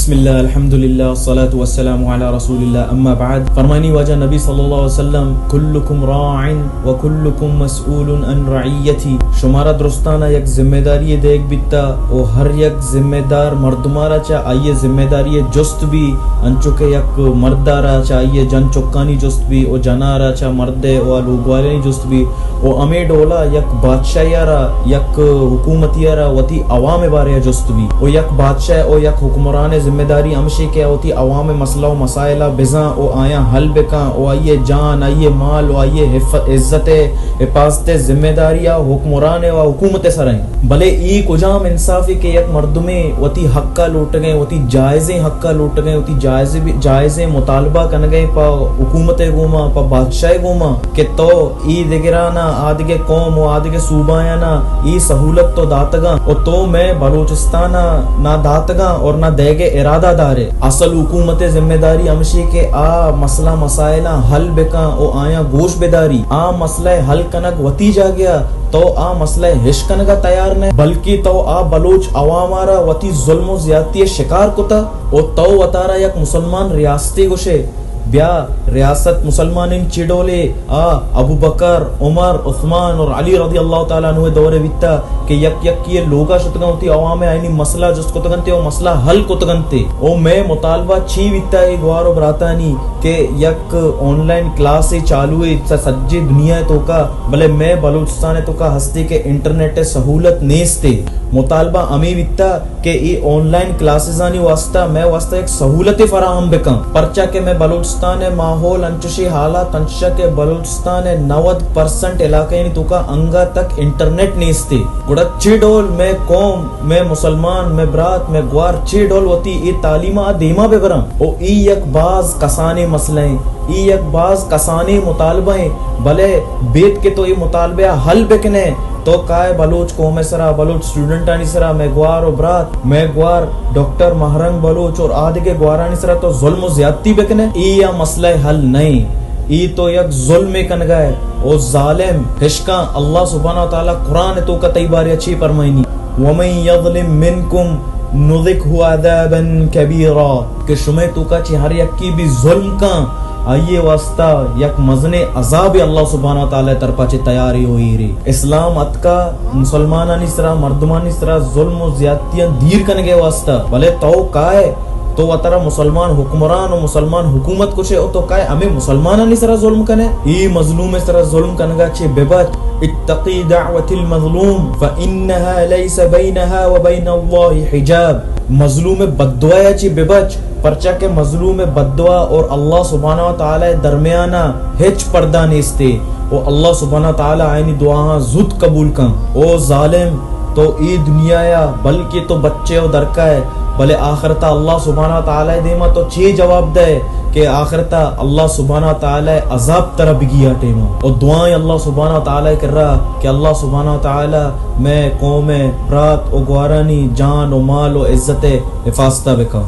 بسم اللہ، الحمدللہ، الصلاة والسلام علی رسول اللہ، اما بعد۔ فرمانی واجہ نبی صلی اللہ علیہ وسلم، کلکم راع و کلکم مسئول عن رعیتی۔ شمارا درستانا یک ذمہ داری دیگ بیتا و ہر یک ذمہ دار مردمارا چا آئی ذمہ داری جست بی، انچو کہ یک مردارا چا آئی جن چکانی جست بی و جنارا چا مرد و لوگوالانی جست بی۔ و ہمے ڈولا یک بادشاہی ء را، یک حکومتی ء را وتی عوام ء بارے ء جست بی و یک بادشاہ و یک حکمران ء ذمہ داری ہمشی کہ وتی عوام ء مسئلہ و مسائل ء بزاں و آیاں حل بکاں و آئی ء جان، آئی ء مال و آئی ء حف-، عزت ء حفاظت ء ذمہ داری ء حکمران ء و حکومت ء سر ء۔ بلے ای کجام انصافی کہ یک مردمے وتی حق ء لوٹگیں، وتی جائزیں حق ء لوٹگیں، وتی جائز، جائزیں مطالبہ کنگیں پہ حکومت ء گوما، پہ بادشاہ ء گوما کہ تو ای دگرانا، آدگہ قوم و آدگہ صوبایانا ای سہولت تو داتگاں و تو مئے بلوچستانا نہ داتگاں اور نہ دئیگہ ارادہ دارے۔ اصل حکومت ذمہ داری ہمشی کہ آ مسئلہ مسائلاں حل بکاں و آیاں گوش بداری۔ آ مسئلہ حل کنگ وتی جاگہ ء، تو آ مسئلہ ہش کنگا تیار نہ، بلکہ تو آ بلوچ عوام ء را وتی ظلم و زیادتی ء شکار کتا و تو وتارا یک مسلمان ریاستے گوشے۔ بیا، ریاست مسلمانانی چی ڈولے؟ آ ابوبکر، عمر، عثمان اور علی رضی اللہ تعالی عنہ دور بیتا کہ یک یکی لوگا شتگاں، وتی عوام آئینی مسئلہ جست کتگنتے و مسئلہ حل کتگنتے۔ او مئے مطالبہ چی بیتا اے گوار و براتانی کہ یک آن لائن کلاس چالو ہے س-، سجے دنیا توکا، بلے مئے بلوچستان توکا ہستے کہ انٹرنیٹ سہولت نیستے۔ مطالبہ ہمیں بیتا کہ اے آن لائن کلاسزانی واسطہ مئے واسطہ یک سہولتے فراہم بکن، پرچا کہ مئے بلوچستان ء ماحول انچشیں حالات انچشا کہ بلوچستان ء نود پرسنٹ علاقہ یعنی توکا انگا تک انٹرنیٹ نیستے۔ گڑا چے ڈول مئے قوم، مئے مسلمان، مئے برات، مئے گوار چے ڈول وتی اے تعلیم ء دیما ببراں؟ او ای یک باز کسانیں مسئلہ ایں، ای یک باز کسانیں مطالبہ ایں، بلے بیت کہ تو اے مطالبہ ء حل بکنے، تو کائے بلوچ قوم ء سرا، بلوچ اسٹوڈنٹانی سرا، مئے گوار و برات، مئے گوار ڈاکٹر مہرنگ بلوچ اور آدگہ گوارانی سرا تو ظلم و زیادتی بکنے، ای آ مسئلہ حل نئیں۔ ای تو یک ظلم کنگا ہے۔ او ظالم، ہشکاں اللہ سبحانہ و تعالی قرآن توکا تئی بارے چی فرمائنی؟ ومن یظلم منکم نذقه عذابا کبیرا۔ کہ شمئے توکا چہ ہر یکی بھی ظلم کن، آئیے واسطہ یک مزنیں عذابے اللہ سبحانہ و تعالی طرفا چہ تیارے و ایرے۔ اسلام اتکا مسلمانانی سرا، مردمانی سرا ظلم و زیادتیاں دیر کنگے واسطہ، بلے تو کائے، تو وترا مسلمان حکمران و مسلمان حکومت کشے و تو کائے ہمیں مسلمانانی سرا ظلم کنے؟ ای مظلوم سرا ظلم کنگا چہ ببچ۔ اتقی دعوت المظلوم فانها لیس بینها و بین اللہ حجاب۔ مظلوم بددعایا چہ ببچ، پرچا کہ مظلوم بددعا اور اللہ سبحانہ و تعالی درمیانا ہچ پردہ نیستے و اللہ سبحانہ و تعالی آئینی دعاہاں زود قبول کن۔ او ظالم، تو ای دنیایا بلکہ تو بچے و درکائے، بلے آخرتا اللہ سبحانہ و تعالی دیما تو چے جواب دے کہ آخرتا اللہ سبحانہ و تعالی عذاب ترا بگیا ٹیما۔ او دعائیں اللہ سبحانہ و تعالی کرا کہ اللہ سبحانہ و تعالی مئے قوم برات و گوارانی جان و مال و عزت حفاظتہ بکن۔